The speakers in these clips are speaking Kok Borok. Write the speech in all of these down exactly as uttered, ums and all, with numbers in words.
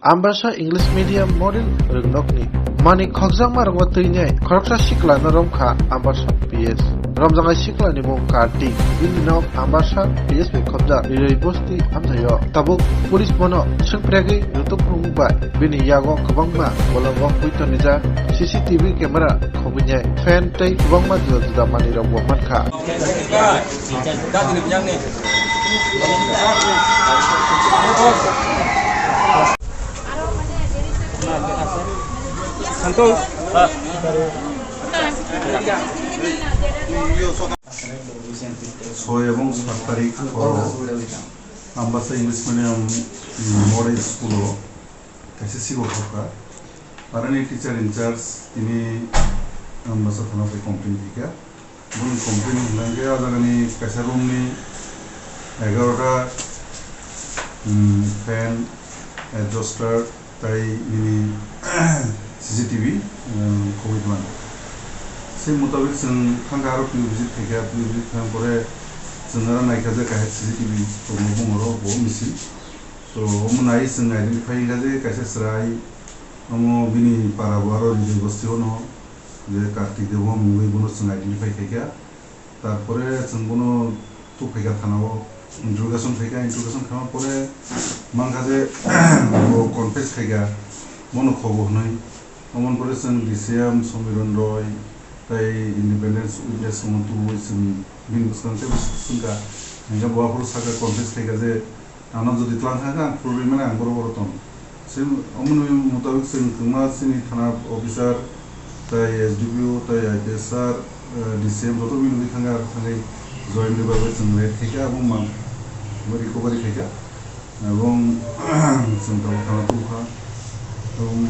Ambasa English Medium Model rwngnokni manwi khokjakma rwngma twinai khoroksa siklano romkha Ambasa P S. Romjaknai siklani mung Kartik, bini nok Ambasa P S bai khobjak Riroi Bosti amthaio. Tabuk police bono swngpregwi rwtwk phuru bai bini yago kwbangma bolongo pui tonijak C C T V camera khobwinai fan tei kwbangma juda juda manwirokbo mankha. ছয় এবং সাত তারিখ Ambasa English Medium Model School o kaisa sibo khokha. Aroni teacher in charge tini Ambasa thana bai complain khaikha. Boni complain hwnkha khe o jagani kaisa room ni egarota, um, fan, adjuster, tai nini C C T V, um, khobwi tongmani. Se mutabik chwng thangkha aro P U visit khaikha, P U visit khaina pore chwng aro naikha je kaisa C C T V tongo bongoro bo missing. So omo nai chwng identify wngkha je kaisa chwrai, omo bini para bo aro Rijai bosti ono, je Kartik Debbarma mungwi bono chwng identify khaikha. Tarpore chwng bono tubphaikha thana o, interrogation khaikha, interrogation khaima pore mankha je bo confess khaikha, bono khobo hwnwi. Omoni pore chwng D C M Somiron Roy tei independence witness omo tubui chwng bini bwskango teibo swngkha. Hingkhe bo aphuru sakha, confess khaikha je ano jodi twlang kha khe ang phurwi mano, ang borok oro tong. Chwng omoni mutabik chwng kwma chini thana officer tei S D P O tei I P S sir, eh, D C M joto bini wngwi thangkha, thangwi join ni bagwi chwng raid khaikha, abo mang recovery khaikha. Ebong chwng tabuk thana tubukha. Ebong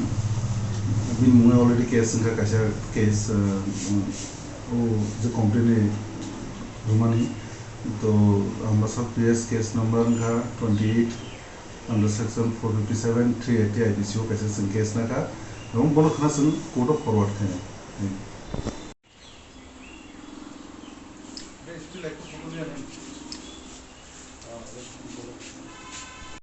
bini mungwi already case wngkha, kaisa case, eh, o je complain ni rwmani. To Ambasa P S case number wngkha twenty eight under section four fifty seven, three eighty I P C o kaisa chwng case nakha. Ebong bono khna chwng court o forward khainai.